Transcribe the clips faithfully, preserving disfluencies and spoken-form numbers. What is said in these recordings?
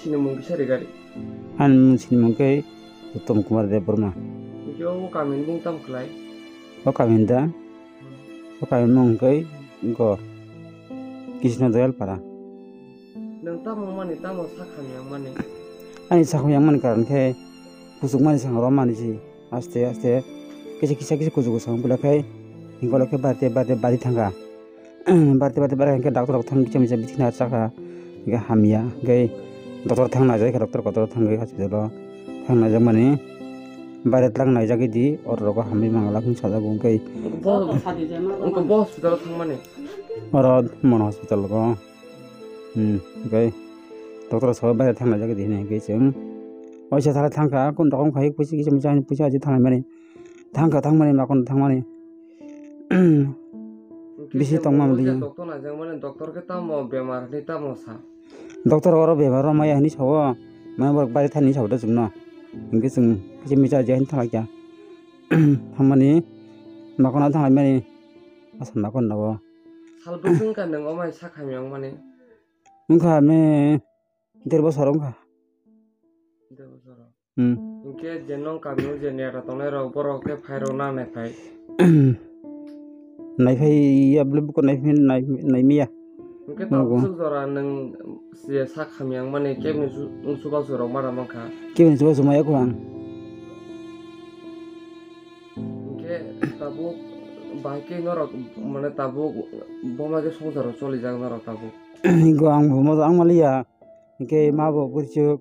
Nini mung kisa ri gari? Ani mung sini mung khe Uttom Kumar Debbarma. Hwnkhe o kami ni mung tamo khlai? O kami ni da? Hmm. O kami ni mung khe go Krishna Doyal Para. Nwng tamo mani, tamo sakha miyang mani? Ani sakha miyang mani karon khe kuchuk mani sanga romani si. Aste aste kisa kisa kisa kuchuk kuchuk wng pila khe, hingke ulo khe barite barite bari thangkha. Barite barite bari hingke doctor rok thang kisa misa bithi na chakha, hingke hamya. Hingke doctor thang naijak kha, doctor kotor thangwi hospital o thang naijak mani, bari twlang naijak di, oro rogo hamwi mangalak hwnwi sajak hingke. Bo, bo hospital o thangmani? Oro Mon hospital o. Hmm, hingke doctor sabo bari thang naijak di hinwi hingke chwng waisa sara thangkha, kun rokong khai puisi kisa misa puisi aji thangmani. Thangkha thangmani, makon thangmani. Hwnkhe bisi tongma muli. Doctor naijakmani, doctor khe tamo bemar hinwi tamo sa? Doctor oro bemar rok maya hinwi sao, mane borok bari thani sao da chwngno. Hwnkhe chwng kisa misa je hinwi thanglai kha. Thangmani, makon thanglaimani, asa makon nogo. Sal bwswk wngkha nwng omai sakha miyang mani? Wngkha me der bosor wngkha. Der bosor. Hmm. Hwnkhe je nong kamio je neta tongnai rok, borok khe phai rok nang nai phai. Nai phai ya bwlwi buko nai phai nai, nai miya. Hwnkhe tabuk jora nwng je sak hamya wngmani kebni su-, chubachu rok mara mankha. Kebni chubachu maya kho ang. Hwnkhe tabuk bahai khe norok mane tabuk boma khe songsaro cholijak norok tabuk. Go ang bo moja ang maliya. Hingke ma bo bwrwichwk,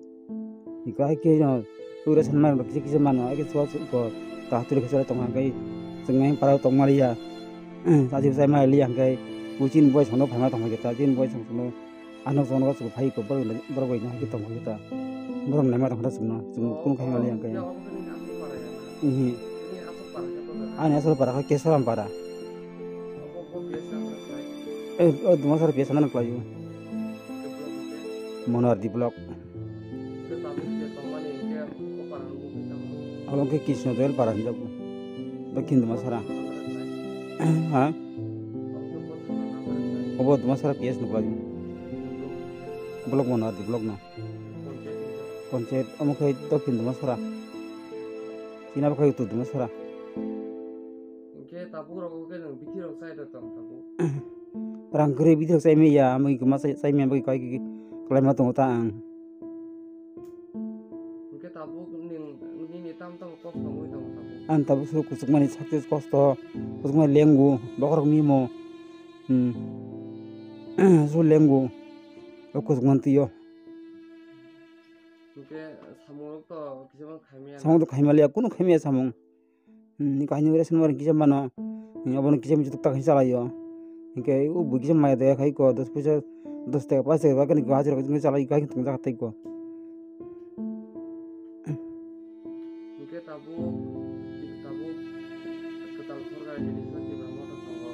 hingke hai khe no ura sanmani rok kisa kisa mano, hai khe chubachu ko ta tuli khe chwrai tongma hingke chwng nai para tongma liya, chachi bwsai ma liya hingke buchini boys hono phaima tongma khe ta, chini boys hono ano jono chwng phai ko borok bai no hai khe tongma khe ta, borok naima tongma chwngno chwng kunu khai ma liya hingke. Ihi. Ani asol para khe Kesaram para. Eh, oh, Dumasara P S ano khlaio. Monardi block. Abo khe Krishna Doyal para hinjago. Dokhin Dumasara. Ha? Obo Dumasara P S no khlaio. Block Monardi block no. Panchayat omo khe Dokhin Dumasara. Chini abo khe Uttor Dumasara. Hingke tabuk rok khe nwng bithi rok chai da tong tabuk. Rang kwrwi bithi rok chai maya, amui kwma chai, chai maya bagwi kai khe kwlai ma tongo ta ang. Hingke tabuk nwng nini tam tam kok tongwi tongo tabuk. Ang tabuk suru kuchukmani sakhe kosto, kuchukmani lengu, bokhorok mimo. Hmm. Su lengu, o kuchukmani twi o. Hingke samung rok to kisa ma khaimya. Samung to khaimaliya, kunu khaimya samung. Hmm, ni kainwi rest no kisa mano. Hmm, abono kisa misa tuk tak hinwi chalaio. Hingke o bui kisa maya de khai ko dos puisa, dos taka, paanch taka ba kani hajira kisa chalai khai tong jak tai ko. Hingke tabuk, tabuk kwtal sorkar ni bising Tipra Motha tongo.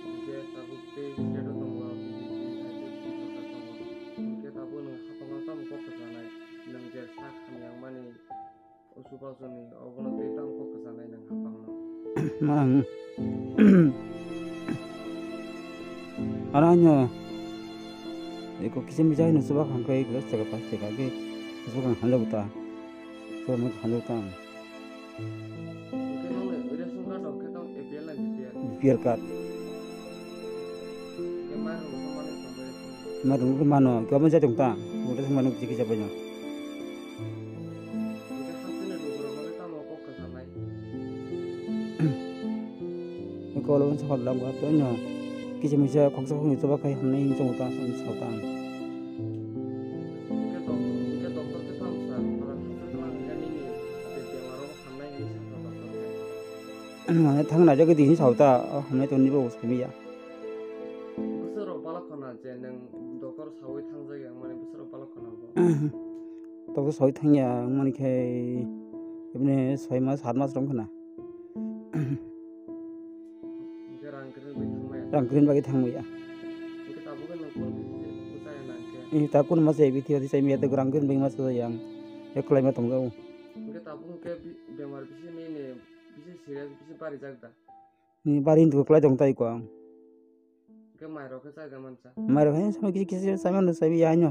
Hingke tabuk tei state o tongo, B J P, I P F T sorkar tongo. Hingke tabuk nwng hapang o tamo kok kwchanai, nwng je sak hamya wngmani. Usu pausuni obono tei tamo kok kwchanai nwng hapangno. Mang. Aro ano eko kisa misa hino chuba kha hwnkhe eko saka pas saka khe chuba kha hanjak ta. Chuba kha hanjak ta. Hwnkhe nokni ration card rok khe tamo A P L na B P L? B P L card. Hwnkhe mairung rok manwi tongmani. Mairung rok mano, kebo jai tong ta. Ration mano kisa kisa paino. Hwnkhe hasteni lukurokno khe tamo kok kwchanai? Kolo wngsa hor lamgo to no. Kisa misa khoksa khokni choba khai hamnai hinwi chongo ta, hinwi sao ta ang. Hwnkhe dok-, hwnkhe doctor khe tamo sa, phatar hasteni tongna hwnkhe nini bemaro hamnai hinwi sakha doctor khe. Mane thang naijagwi di hinwi sao ta, o hamnai tongni bo saimanya. Bwswk rok balok khna je nwng doctor saui thangjak ya, mane bwswk rok balok khna bo. Doctor saui thangya wngmani khe ebini soi mas, sat mas rok khna. Hwnkhe rang kwrwini bagwi thangmaya? Rang kwrwini bagwi thangmaya. Hwnkhe tabuk khe nwng kunu bithi bwchaya nang khe? Eh, ta kunu ma chaya bithi bati chaimaya, tei rang kwrwini bagwi ma chaya ang. Eklai ma tongjago. Hwnkhe tabuk hwnkhe bi-, bemar bisi nini bisi serious bisi barijak da? Ni bari hindu kwlai tong tai ko ang. Hwnkhe mairok khe chaida mansa? Mairok he samai kisi kisi chaimano chaibi ya hino.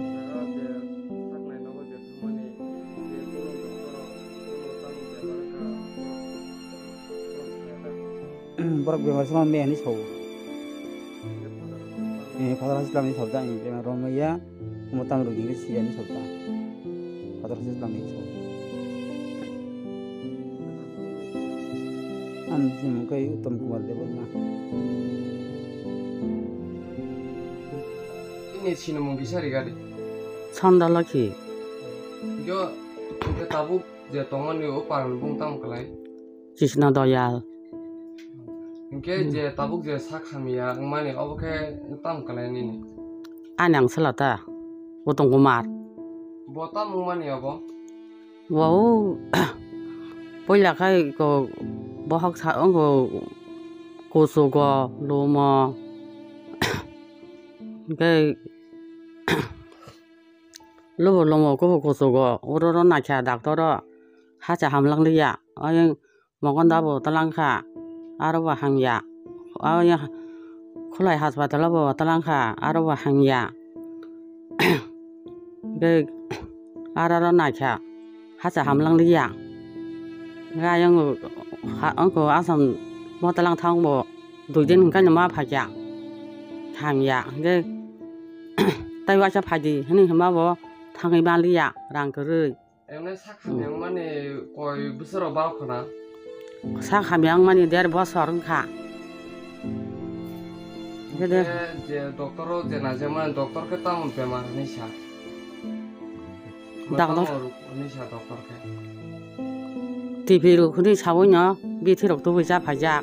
Borok bemar se ma me hinwi sao. Eh, father hospital ni sao ta, eh, bemar rok maya. Omo tamo rok hinwi siya ni sota. Father se tamo hinwi sota. Ang ni mung khe Uttom Kumar Debbarma. Ini sinimung kisa rigadi. Chanda Lakhi. Yo, hingke tabuk je tongmani o parani bung tamo kwlai? Krishna Doyal. Hingke Hmm. je tabuk je sak hamya wngmani obo khe tamo kwlai nini? Ani ang sela ta, Uttom Kumar. Bo tamo wngmani obo? Bo o puila khai ko bohok sa wngko kuchugo lumo. Hingke lubo lumo kubo kuchugo oro ro naikha doctor o hacha hamlang liya. Ayang Mogonda bo talangkha, aro bo hangya. Aya khulai haspatal bo talangkha, aro bo hangya. Tei aro ro naikha, hacha hamlang liya. Ayang ha, wngkho Assam bo talang thang bo dui din hwnkhe ma phaikha. Hangya, hwnkhe tei waisa phaidi hwnwi hwnba bo thangwi manliya rang kwrwi. Emne sak hamya wngmani koi bwswk rok barok khna? Sak hamya wngmani der bosor wngkha. Hwnkhe de- Hwnkhe je doctor o je naijakmani doctor khe tamo bemar hinwi sa? Doctor- Tamo hinwi sa doctor khe? T B rok hinwi sawi no bithi rok tubui cha phaijak.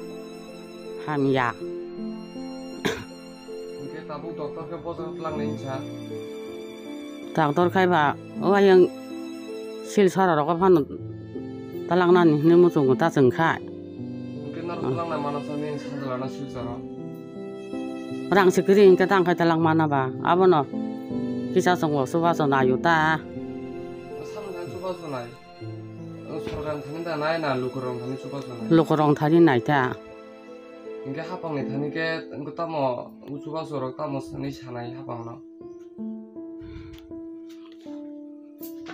Hamya. Hingke tabuk doctor khe bojak tlangnai hinsa? Doctor khai ba, o ayang Silchar rok phano talangnani hinwi muchungo ta chwng kha. Hingke norok Hmm. tlangnai mano sani sajlano Silcharo? Rang se kwrwi hingke tang khai talang mana ba, abono kisa chwngo chubachu naio ta. Samung khe chubachu nai? O sorkar thani da nai na lukurok thani chubachu nai? Lukurok thani nai ta. Hingke hapangni thani khe wngkha tamo chubachu rok tamo sani sanai hapangno.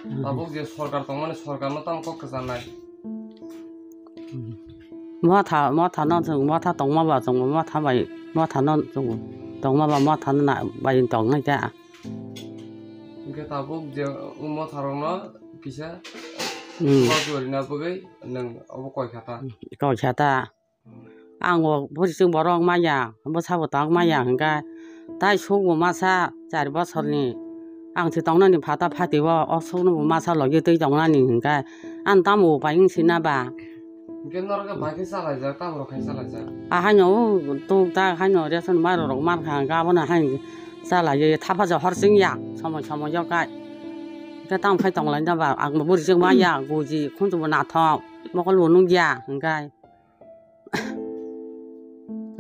Tabuk je sorkar tongmani sorkarno tamo kok kwchanai. Motha, motha no chwng motha tongma ba chwng motha bai motha no chwng tongma ba motha no na bai tongnai ta. Hingke tabuk je o motha rokno kisa Hmm. Chubachu rina bagwi nwng obo koi kha ta. Koi kha ta. Ang o bwrwi chwng borok maya, bwsa bo tong maya hwnkhe, tai suk bo masa char bosorni. Ang se tongnani phata phati o, o sukno bo masa logi twi tongnani hwnkhe, ang tamo upai wng sina ba? Hwnkhe norok khe bai khe chalaijak, tamo rok khe chalaijak? Ahaino o tuk tak haino ration mairok rok mankha hwnkhe abono haino chalaiwi thapha ja hor chwngya somoi somoi o kai. Hwnkhe tamo khai tonglaina ba? Ang bo bwrwi chwng maya, guji, khunju bo nathok, mokol bo nukya hwnkhe.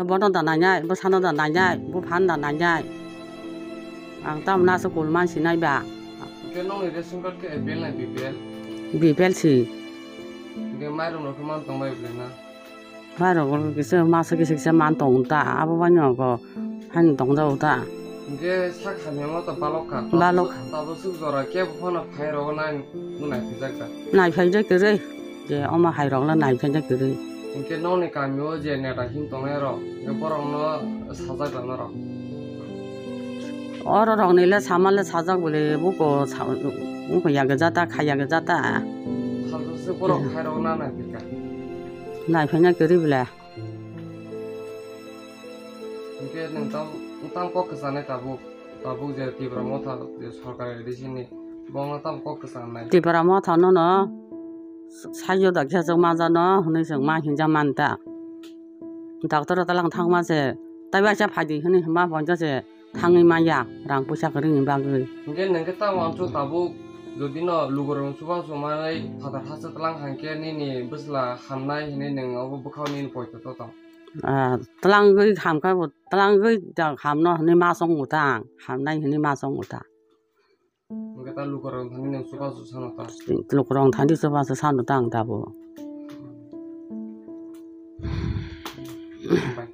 Bono da nainai, bwsano da nainai, buphano da nainai. Ang tamo naso kul man sinai ba. Hwnkhe nokni ration card khe A P L na B P L? B P L si. Hwnkhe mairum rok khe man tong bai bwlai na? Mairum rok kisa masa kisa kisa man tong ta, abo bai no go. Hani tongjago ta? Hwnkhe sak hamya wngma to balok kha. Balok. Tabuk suk, tabuk suk jora kebo phano phai rogo nai, nai phaijak da? Nai phaijak kwrwi, je omo hai rok le nai phaijak kwrwi. Hwnkhe nokni kami o je neta him tongnai rok, hwnkhe borok no sajak da norok? Oro rok ni le sama le sajak bole, buko sa-, buko yagwi jata, khai yagwi jata. Sajak se borok khai rogo na nai phaika? Nai phaina kwrwi bwle. Hwnkhe nwng tam, nwng tam kok kwchanai tabuk, tabuk je Tipra Motha je sorkar A D C ni, bo nwng tam kok kwchanai? Tipra Motha no no Sayo da khe chwng ma jano hwnwi chwng ma hinja man ta. Doctor o talang thangma se, tai waisa phaidi hwnwi hwnba bonjo se thangwi maya rang puisa kwrwngni bagwi. Hwnkhe nwng khe ta wansuk tabuk jodi no lugurok chubachu manai phatar hasteo talang hwnkhe nini bwsla hamnai hwnwi nwng obo bwkhao nini poito to tong. Ah, twlangwi hamkha bo, twlangwi da hamno hwnwi ma chongo ta ang, hamnai hwnwi ma chongo ta. Hwnkhe ta lukurok thani nwng chubachu sano ta. Lukurok thani chubachu sano ta ang dabo. Hambai.